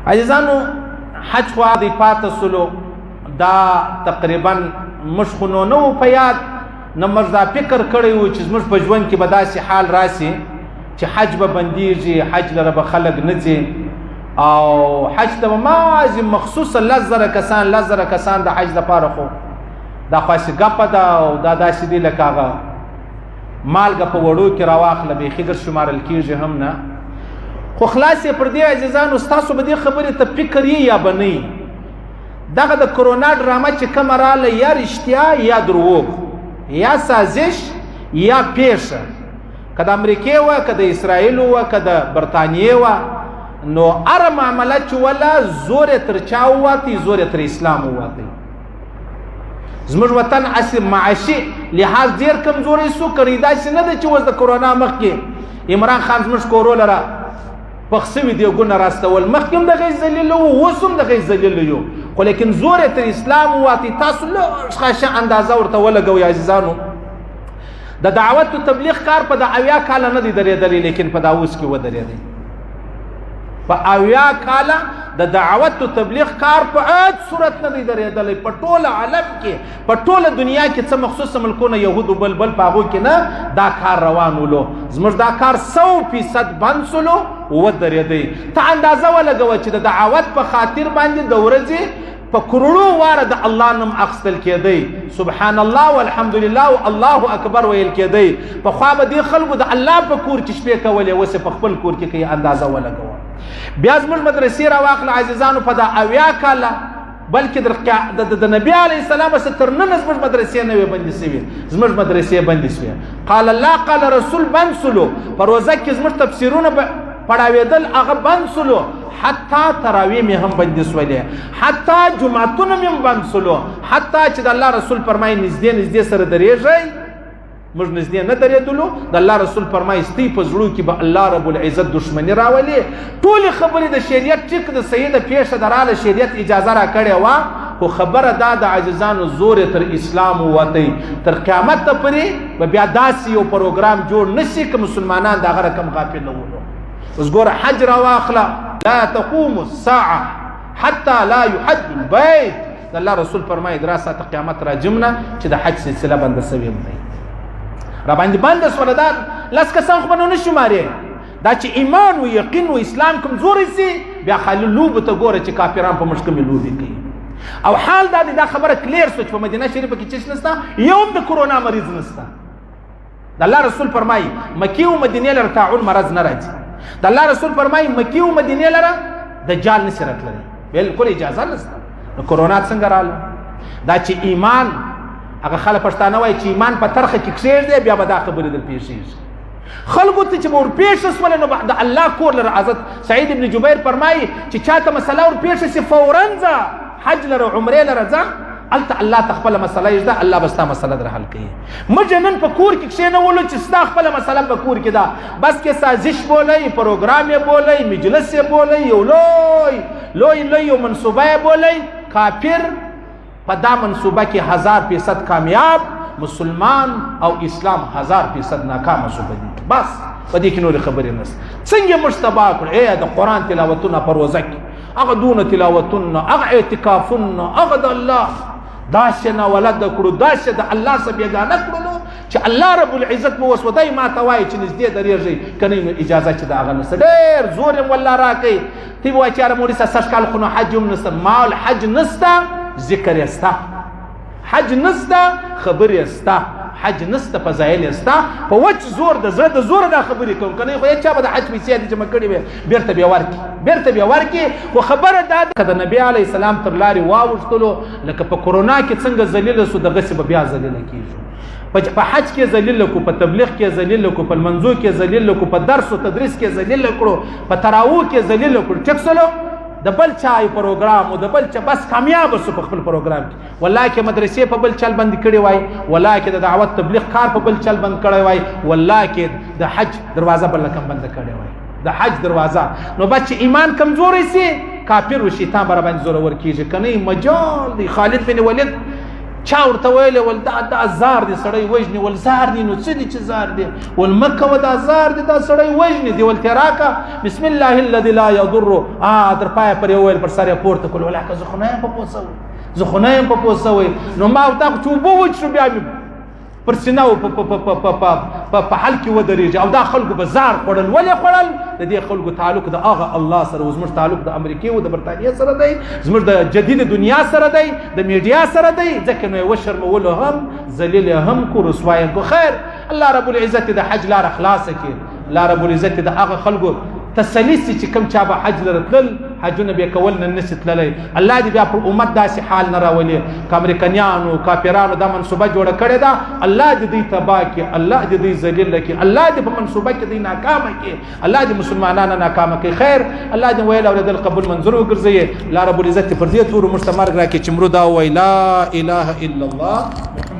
عزیزانو، حج خو دی پاته سلو. دا تقریبا موږ خو نو نه وو په یاد، نه موږ دا فکر کړی و چې زموږ په ژوند کې به داسې حال راسي چې حج به بندیږي، حج لره به خلک نه ځي، او حج ته به مازې مخصوص 10,000 کسان، 10,000 کسان د حج دپاره. خو دا خو هسې ګپه ده او دا داسې دی لکه هغه مالګه په وړو کې راواخله، بیخي در شمارل کېږي هم نه. خو خلاص یې پر دې عزیزانو، ستاسو به دې خبرې ته فکر یې یا به نه؟ دغه د کرونا ډرامه چې کومه راله، یا رښتیا یا دروغ، یا سازش یا پیښه، که د امریکې وه، که د اسرائیلو وه، که د برتانیې وه، نو هره معامله چې وله، زور یې تر چا وواتی؟ زور یې تر اسلام وواتی. زموږ وطن هسې معاشي لحاظ ډېر کمزوری سو. کړی داسې نه ده چې اوس د کرونا مخکې عمران خان زموږ کورو لره پخ سوي دیګونه راستول. مخکې هم دغه ذلیل وو، اوس هم دغه ذلیل یو، خو لیکن زور یې تر اسلام وواتی. تاسو لږ خاشه اندازه ورته ولګوئ عزیزانو، د دعوت او تبلیغ کار په د 70 کاله نه دی درېدلی، لیکن په دا اوس کې ودرېدی. په 70 کاله د دعوت او تبلیغ کار په هیڅ صورت نه دی درېدلی. په ټول عالم کې، په ټوله دنیا کې، څه مخصوص ملکونه یهودو بل بل په هغو کې نه دا کار روان ولو، زموږ دا کار 100% بند سولو، ودرېدی. ته اندازه ولګوه چې د دعوت په خاطر باندې د ورځې په کروڑو واره د الله نوم اخیستل کېدی، سبحان الله والحمد لله او الله اکبر ویل کېدی. پخوا به دې خلکو د الله په کور کې شپې کولې، اوس یې په خپل کور کې کوي. اندازه ولګوه. بیا زموږ مدرسې راواخله عزیزانو، په دا 70 کاله، بلکې د نبی علیه السلام څخه تر ننه زموږ مدرسې نه وې بندې سوې. زموږ مدرسې بندې سوې، قال الله قال رسول بند سولو، په روزه کې زموږ تفسیرونه پړاوېدل، هغه بند سولو، حتی تراویح مې هم بندې سولې، حتی جمعتونه مې هم بند سولو، حتی چې د الله رسول فرمایي نږدې نږدې سره درېږئ، موږ نږدې نه درېدلو. د الله رسول فرمایي ستۍ په زړو کې به الله رب العزت دښمني راولي. ټولې خبرې د شریعت ټیک د صحیح د پېښه د راله، شریعت اجازه را کړې وه، خو خبره دا د عزیزانو، زور یې تر اسلام ووتی. تر قیامت پورې به بیا داسې یو پروګرام جوړ نشي که مسلمانان د هغه رقم غافل نه ولو. اوس ګوره حج راواخله، لا تقوم الساعة حتى لا يحج البيت. د الله رسول فرمایي درا ساعت قیامت راجمنه چې د حج سلسله بنده سوې هم دی را باندې بنده سوله. دا 10 کسان خو به نو نه شمارې. دا چې ایمان و یقین و اسلام کمزوری سي، بیا خالي لوبو ته ګوره چې کافران په موږ کومې لوبې کوي. او حال دا دی، دا خبره clear سو چې په مدینه شریفه کې چش نسته، یو هم د کرونا مریض نسته. د الله رسول فرمایي مکې او مدینې لره طاعون مرض نه راځي. د الله رسول فرمایي مکې او مدینې لره دجال نشي راتللی، بالکل اجازه نسته. نو کرونا څنګه رااله؟ دا چې ایمان، هغه خلک پښتانه وایي چې ایمان په ترخه کې کښېږدی، بیا به دا خبرې در پېښېږي. خلکو ته چې به ورپېښه سوله، نو د الله کور لره، حضرت سعید ابن جبیر فرمایي چې چاته مسله ورپېښه سي، فوراً ځه حج لره، عمرې لره ځه، هلته الله ته خپله مسله ایږده، الله به ستا مسله در حل کوي. موږ نن په کور کې کښېنولو چې ستا خپله مسله په کور کې ده، بس کې سازش بولئ، پروګرام یې بولئ، مجلس یې بولئ، یو لوی لوی لوی یو منصوبه یې بولئ. کافر په دا منصوبه کې 1000% کامیاب، مسلمان او اسلام 1000% ناکام شو په دې کې. بس په دې کې نورې خبرې نشته. څنګه موږ تباه کړو؟ ای د قرآن تلاوتونه په روزه کې، هغه دونه تلاوتونه، هغه اعتکافونه، هغه د الله داسې نه ولد کړو، داسې د الله څخه بېګانه کړلو چې الله رب العزت به اوس ودی ما ته وایي چې نږدې درېږئ، که نه نو اجازه چې د هغه نشته. ډېر زور یې والله راکوي. ته به وایې چې یاره مولوي صاحب، سږ کال خو نو حج هم نشته. مال حج نشته، ذکر یې سته. حج نشته، خبرې یې سته. حج نشته، فضایل یې سته. په وچ زور د زړه د زوره دا خبرې کوم، که نه خو هېچا به د حج پیسې دې جمع کړې وې، بېرته بیا ورکړي، بېرته بیا ورکړي. خو خبره دا ده که د نبي علیه السلام تر لارې واوښتلو، لکه په کرونا کې څنګه ذلیله سو، دغسې به بیا ذلیله کېږو. په حج کې ذلیل کړو، په تبلیغ کې ذلیل کړو، په لمنځو کې ذلیل کړو، په درس او تدریس کې ذلیل کړو، په تراوو کې ذلیل کړو. ټیک سولو، د بل چا پروګرام او د بل چا بس کامیاب سو په خپل پروګرام کې. والله کې مدرسې په بل چل بند کړي وای، والله کې د دعوت تبلیغ کار په بل چل بند کړی وای، والله کې د حج دروازه بل کم بند کړی وای، د حج دروازه. نو بچ ایمان کمزوري سي، کافر او شیطان بر باندې زور ور کیږي، کنه مجال دی. خالد بن ولید چا ورته ویل ول دا زار دی سړی وژني، ول زار دی نو څه دي چې زار دی، ول مه کوه دا زار دی، دا سړی وژني دی، ول ترې راکړه بسم الله الذي لا يضر. تر پایه پرې وویل، پر سر یې پورته کړل، ولاکه زه خو نه یم په پوه سوی، زه خو نه یم په پوه سوی. نو ما او تا خو چې اوبه وڅښو بیا مې پر سینه او په حل کې ودرېږي. او دا خلکو به زار خوړل. ولې خوړل؟ د دې خلکو تعلق د هغه الله سره و، زموږ تعلق د امریکې او د برتانیې سره دی، زموږ د جدید دنیا سره دی، د میډیا سره دی، ځکه نو یې وشرمولو هم، ذلیل یې هم کړو، رسوا یې کړو. خیر، الله رب العزت د حج لاره خلاصه کړي، الله رب العزت د هغه خلکو تسلی سي چې کوم چا به حج لره تلل، حجونه به کول، نن نسي تللی. الله دې بیا پر امت داسې حال نه راولي. که امریکنیانو کافرانو دا منصوبه جوړه کړې ده، الله دې دوی تباه کړي، الله دې دوی ذلیل کړي، الله دې په منصوبه کې دوی ناکامه کړي، الله دې مسلمانانو ناکامه کړي. خیر، الله دې ویل اورېدل قبول منظور وګرځوي. الله رب العزت پر دې تورو موږ ته مرګ راکړي چې مرو دا ووایي لا اله الا الله.